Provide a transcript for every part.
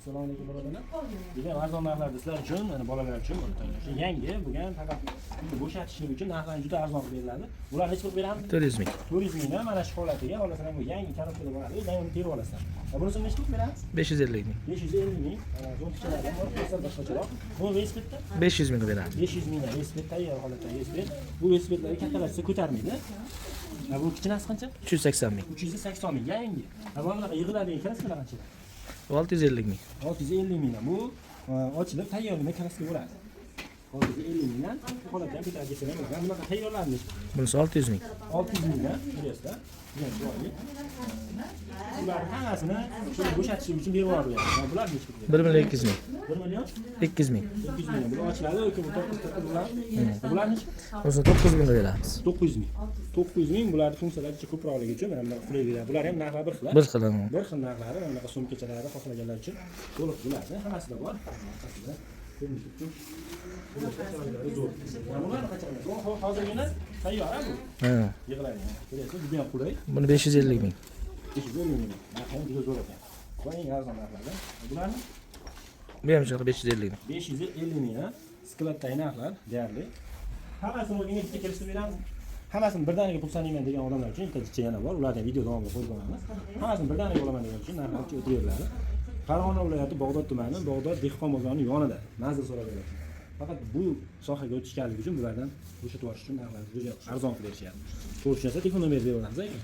Assalomu alaykum, birodarlar. Juda ham arzon narxlarda sizlar uchun, mana bolalar uchun shu yangi bo'lgan, faqat uyni bo'shatishlik uchun narxlarni juda arzon qilib beriladi. Bular necha pul beramiz? 400 ming. 400 mingdan mana shu holatiga olasizlar, bu yangi коробка da bo'ladi, yangi uni terib olasizlar. Bunisini necha pul beramiz? 550 ming. 550 ming. Mana зонтик chalar ham bor, bo'lsa boshqacharoq. Bu velosipedda? 500 ming beramiz. 500 mingdan velosiped, tayyor holatda velosiped. Bu velosipedlarga kattalashsa ko'tarmaydi. Ha, bu kichinasi qancha? 380 ming. 380 ming yangi. Ha, bu bunaqa yig'iladigan коляска lar qancha? 650 ming. 650 mingdan bu ochilib tayyorgina коляска bo'ladi. 650 mingdan shu holatda ham ko'tarib ketsa ham bo'ladi. Bunaqa tayyorlarni Bunisi 600 ming. 600 mingdan ko'ryapsizlar. Juda chiroyli. Bularni hammasini shu bo'shatish uchun berib yuborilgan. Ha, bular necha pul? 1 million 200 ming. 1 million 200 ming. 200 ming. Bular ochiladi yoki bu 9 to'qqiz bular? Bular necha? Bunisini 9 ming beramiz. 900 ming. 900 ming, bularni funksiyalari juda ko'proqligi uchun mana bunaqa qulay beradi. Bular ham narxlari bir xil. Bir xil. Bir xil narxlari, mana bunaqa sumkachalari xohlaganlar uchun to'liq bo'ladi. Hammasida bor. Orqasida ko'rinishi uchun. Chiroylari zo'r. Mana bular qancha? Bu hozirgina tayyor ha bu. Ha. Yig'iladigan. Ko'ryapsiz, juda ham qulay. Buni 550 ming. 550 ming. Narxi ham juda zo'r ekan. Bu eng arzon narxlardan. Bularni Bu ham shunaqa 550 ming. 550 ming ha. Склад dagi narxlar deyarli. Hammasini o'rganga bitta kelishtirib beramiz. Hammasini birdaniga pul sanayman degan odamlar uchun bitta yana bor. Ularni video davomida qo'yib boramiz. Hammasini birdaniga olaman degan uchun narxlar o'tiraveriladi. Farg'ona viloyati, Bag'dod tumani, Bag'dod dehqon bozorining yonida manzil so'raganlar uchun. Faqat bu sohaga o'tishganligi uchun bulardan bo'shatib olish uchun narxlarni juda arzon qilib berishyapti. To'g'ri tushunsa, telefon nomerini berib o'tamiz aka.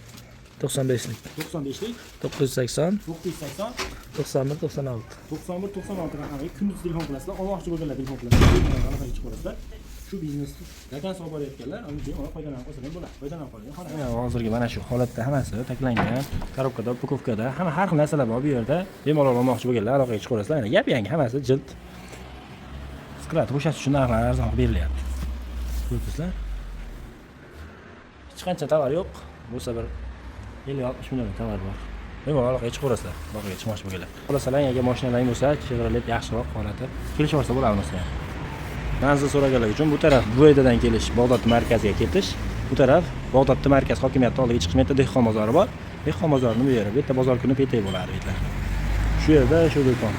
95lik. 95lik 980 980 91 96. 91 96 raqamiga kunduz telefon qilasizlar, olmoqchi bo'lganlar telefon qilasizlar, bemalol aloqaga chiqib olasizlar. Shu biznesni vakans olib borayotganlar, uni bemalol foydalanib qolsa ham bo'ladi. Foydalanib qolgan holat. Hozirgi mana shu holatda hammasi taklangan, коробка da, упаковка da, hamma har xil narsalar bor bu yerda. Bemalol olmoqchi bo'lganlar aloqaga chiqib olasizlar. Mana yap-yangi hammasi jild. Склад bo'shatish uchun narxlar arzon qilib berilyapti. Ko'ribsizlar? Hech qancha tovar yo'q. Bo'lsa bir 50-60 million tovar bor. Bemalol aloqaga chiqaverasizlar, aloqaga chiqmoqchi bo'lganlar. Xohlasalar, agar mashinalaring bo'lsa, Chevrolet yaxshiroq holati, kelishib olsa bo'ladi unisi ham. Manzil so'raganlar uchun bu taraf Buvaydadan kelish, Bag'dod markaziga ketish. Bu taraf Bag'dodni markaz hokimiyati oldiga chiqish, bu yerda dehqon bozori bor. Dehqon bozorini bu yeri. Bu yerda bozor kuni petak bo'ladi bu yerlar. Shu yerda shu do'kon.